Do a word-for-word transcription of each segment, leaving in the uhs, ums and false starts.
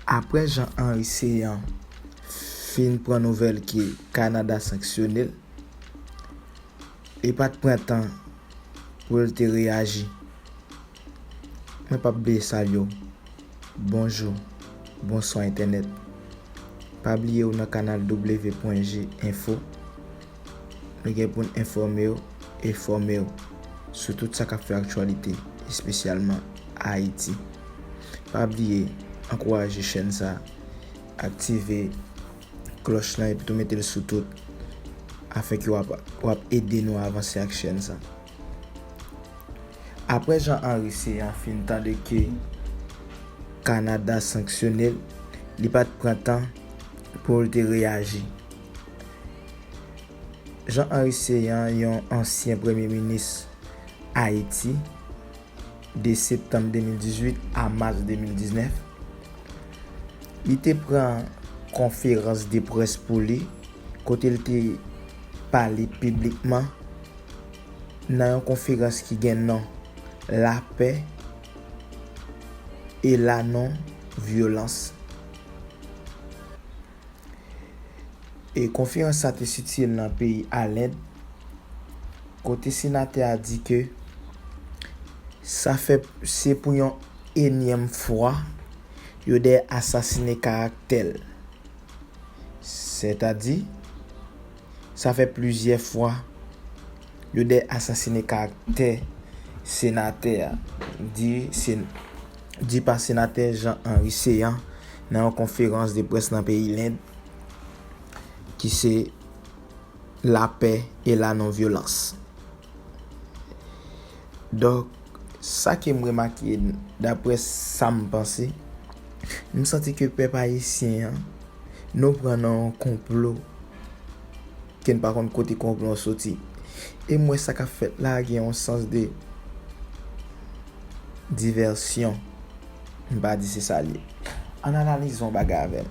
Apre Jean Henry Céant fin pran nouvèl ke Kanada sanksyone l, li pa t pran tan pou l te reyaji. Mwen p ap bliye salye w. Bonjou, bonswa entènèt. Pa bliye w nan kanal W pwen G enfo. Nou gen pou n enfòme w e fòme w sou tout sa k ap fè aktyalite, espesyalman Ayiti. Pa bliye ankouraje chèn sa, aktive klòch lan epi tou mete l sou tout, afenke w ap, w ap ede nou avanse ak chèn sa. Apre Jean Henry Céant fin tande ke Kanada sanksyone l, li pa t pran tan pou l te reyaji. Jean Henry Céant, yon ansyen premye minis Ayiti, de septanm de mil dizuit a mas de mil diznèf, li te pran konferans de près pou li, kote l te pale piblikman nan yon konferans ki gen non Lapè e la non vyolans. E konferans sa te sitiye l nan peyi a Lend, kote senatè a di ke sa fè, se pou yon enyèm fwa yo dèyè asasine karaktè l. Sètadi, sa fè plizyè fwa yo dèyè asasine karaktè senatè a, di, sen, di pa senatè Jean Henry Céant nan yon konferans de près nan peyi Lend, ki se lapè e la non vyolans. Donk, sa ke m remake, daprè sa m panse, m santi ke pèp ayisyen an, nou pran nan yon konplo ke n pa konn kote konplo an soti. E m wè sa k ap fèt la gen yon sans de divèsyon. M pa di se sa l ye. Ann analize yon bagay avè m.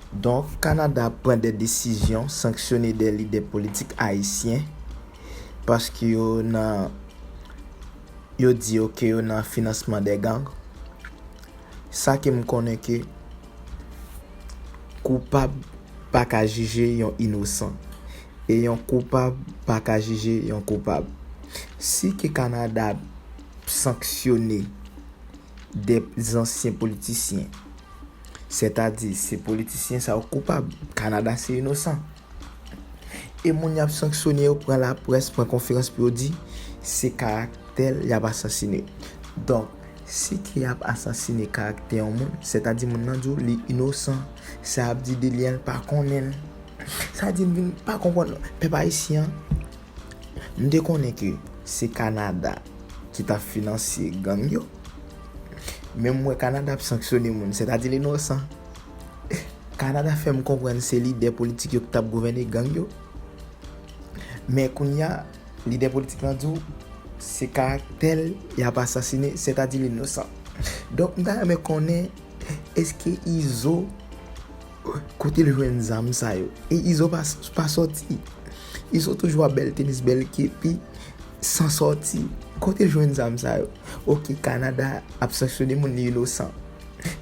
Donk, Kanada ap pran de desizyon, sanksyone de lidè politik ayisyen, paske yo nan, yo di yo ke yo nan finansman de gang. Sa ke m konnen ke koupab pa ka jije yon inosan, e yon koupab pa ka jije yon koupab. Si ke Kanada ap sanksyone de zansyen politisyen, sètadi se politisyen sa yo koupab, Kanada se inosan. E moun y ap sanksyone yo pran laprès, pran konferans pou yo di se karaktè l y ap asasine. Donk, si ke y ap asasine karaktè yon moun, sètadi moun nan di w li inosan. Sa ap di de li an l pa konnen l. Sa di m vin pa konprann pèp ayisyen an. M te konnen ke se Kanada ki t ap finanse gang yo. Men m wè Kanada ap sanksyone moun, sètadi l inosan. Kanada fè m konprann se lidè politik yo ki t ap gouvène gang yo. Men kounye a, lidè politik lan di w se karaktè l y ap asasine, sètadi l inosan. Donk, m ta renmen konnen, èske Izo, kote l jwenn zam sa yo? E Izo pa, pa sòti. Izo toujou ap bèl tenis, bèl kepi, san sòti. Kote l jwenn zam sa yo? Oke, Kanada ap sanksyone moun, li inosan.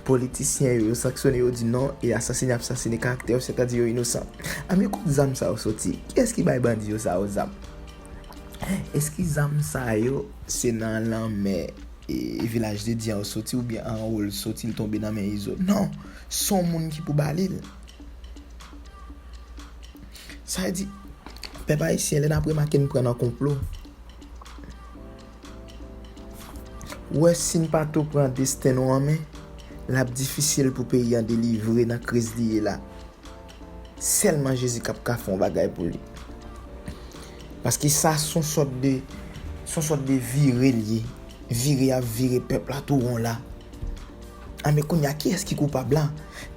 Politisyen yo, yo sanksyone, yo di non, e asasine ap asasine karaktè yo, sètadi yo inosan. A, men kot zam sa yo soti? Kiyès ki bay bandi yo sa yo zam? Èske zam sa yo se nan lanmè, e, Vilaj de Dye an yo soti, oubyen anwo l soti, l tonbe nan men Izo? Non, se yon moun ki pou ba li l. Sa vle di, pèp ayisyen, lè n ap remake n pran nan konplo, ou wè si n pa tou pran desten nou an men, l ap difisil pou peyi an delivre nan kriz li ye la. Sèlman Jezi k ap ka fè yon bagay pou li. Paske sa se yon sòt de, se yon sòt de vire l ye. Vire y ap vire pèp la tou won la. A, men kounye a, kiyès ki koupab la?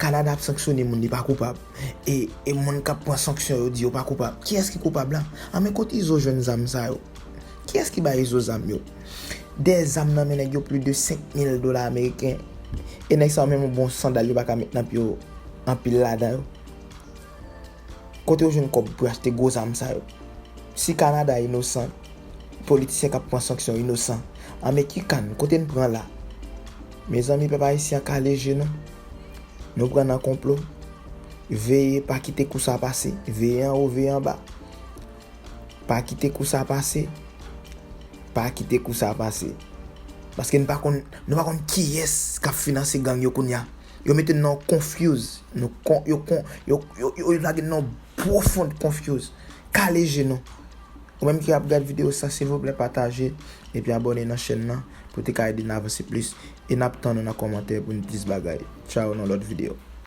Kanada ap sanksyone moun, li pa koupab. E, e moun k ap pran sanksyon yo di yo pa koupab. Kiyès ki koupab la? A, men kot Izo jwenn zam sa yo? Kiyès ki bay Izo zam yo? De zam nan men nèg yo, plis de senk mil dola ameriken. E nèg sa yo menm yon bon sandal yo pa ka met nan pye yo, anpil ladan yo. Kote yo jwenn kòb pou achte gwo zam sa yo? Si Kanada inosan, politisyen k ap pran sanksyon inosan, a, men ki kann, kote n pran la? Mezanmi, pèp ayisyen an kale je nou. Nou pran nan konplo. Veye, pa kite kou sa pase. Veye anwo, veye anba. Pa kite kou sa pase. Pa kite kou sa pase. Paske nou pa konn, nou pa konn kiyès k ap finanse gang yo kounye a. Yo mete n nan confuse. Nou kon, yo kon, yo, yo, yo, yo lage n nan pwofond confuse. Kale je nou. Ou menm ki ap gad videyo sa, silvouplè pataje epi abòne nan chèn nan pou te ka ede n avanse plis. E n ap tann ou nan kòmantè pou n plis bagay. Tchaw, nan lòt videyo.